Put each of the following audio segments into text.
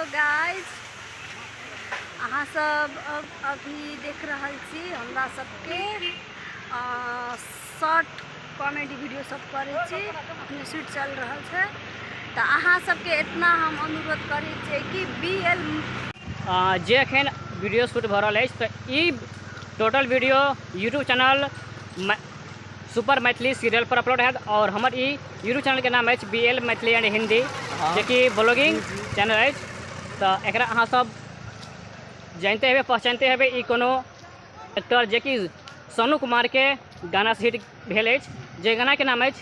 Hello guys, अहाँ सब अब अभी देख रहल छी हमरा सबके शॉर्ट कॉमेडी वीडियो सब करै छी। अखने शूट चल रहल छै। तऽ अहाँ सबके इतना हम अनुरोध करै छियै कि बी एल जे एखन वीडियो शूट भऽ रहल अछि तऽ ई total video YouTube channel super Maithili serial पर अपलोड हैत और हमर ई यूट्यूब चैनल के नाम अछि B L Maithili and Hindi, जेकि ब्लॉगिंग चैनल अछि। तऽ एकरा अहाँ सब जानते हेबै, पहचानते हेबै। ई कोनो एक्टर जेकि सोनू कुमार के गाना से हिट भेल अछि, जे गाना के नाम अछि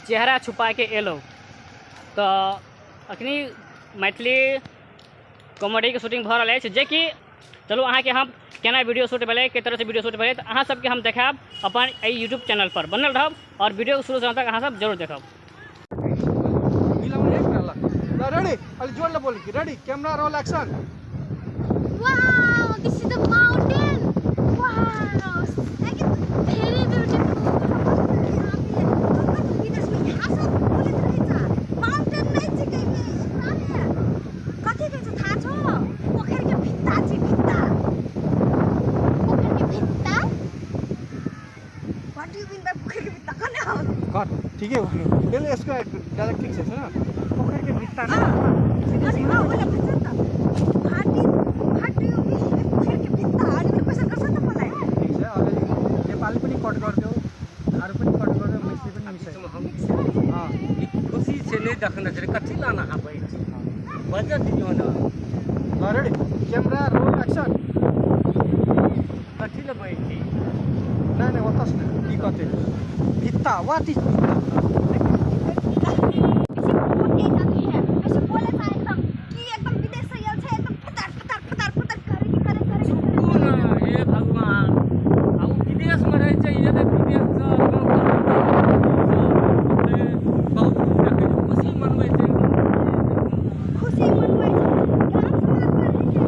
चेहरा छुपा के एलो। तऽ अखनी मैथिली कॉमेडीके शूटिंग भऽ रहल अछि, जेकि चलू अहाँके हम केना वीडियो शूट भेलै, के तरहसँ वीडियो शूट भेलै, तऽ अहाँ सबके हम देखायब अपन एहि यूट्यूब चैनल पर बनल रहब और वीडियो शुरू से अंत तक अहाँ सब जरूर देखब। रेडी, अली जोर ले बोल, ready, camera roll action. Wow, this is a mountain. Wow, like it's very beautiful. Mountain नै छिकै, कथी कहै छै थाहा छौ? पोखरिके भित्ता छै, भित्ता। पोखरिके भित्ता? What do you mean by पोखरिके भित्ता? कने हो कट, ठिकै भन्नु। यसले यसको डायलग ठिक छ छैन? पोखरिके भित्ता न। अनि अँ उसले भन्छ नि त, what is what do you mean पोखरिके भित्ता? अनि उसले क्वेसन गर्छ नि त मलाई। ठिक छ, अलिअलि नेपाली पनि कट गरिदेऊ, थारू पनि कट गरिदेऊ, मैथिली पनि मिसाइदेऊ। हँ। ई खुशी छै, नहि देखने छै, कथी लए नहाबै छी, बजऽ दियौ ने। ल, रेडी, कैमरा रोल एक्शन। कथी लए बजै छी? नहि नहि, ओतऽ से की कहतै भित्ता, what is भित्ता? ऐसे बोले छ एकदम कि एकदम विदेश से आयल छै, एकदम फतर फतर फतर फतर करे कि करे करे। चुपू ने, हे भगवान! आ ओ विदेशमे रहै छै, एलै विदेशसँ गाँव घरमे बहुत देखै छै, खुशी मनबै छै। खुशी मनबै छै ग्राम समाजमे रहिके।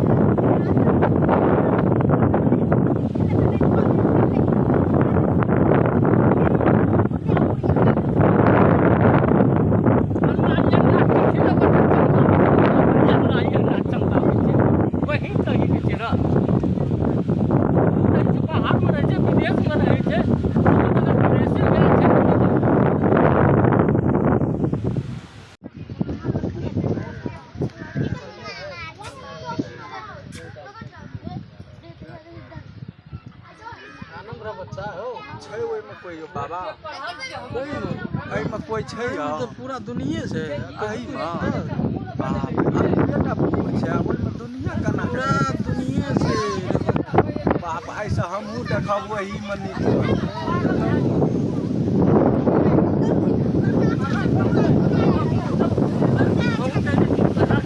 वही तऽ ई जे छै ने, रहै छै बाहरमे, रहै छै विदेशमे, रहै छै विदेशे गेल छै। आनन्द रह बच्चा हो छै ओहिमे कोइ यौ बाबा, एहिमे कोइ छै यौ? तऽ पूरा दुनिये छै। एहिमे बाप रे, पुर छै, ओहिमे दुनिया केना? पूरा दुनिये छै। बाप, एहिसँ हमहूँ देखब ओहीमे नीक।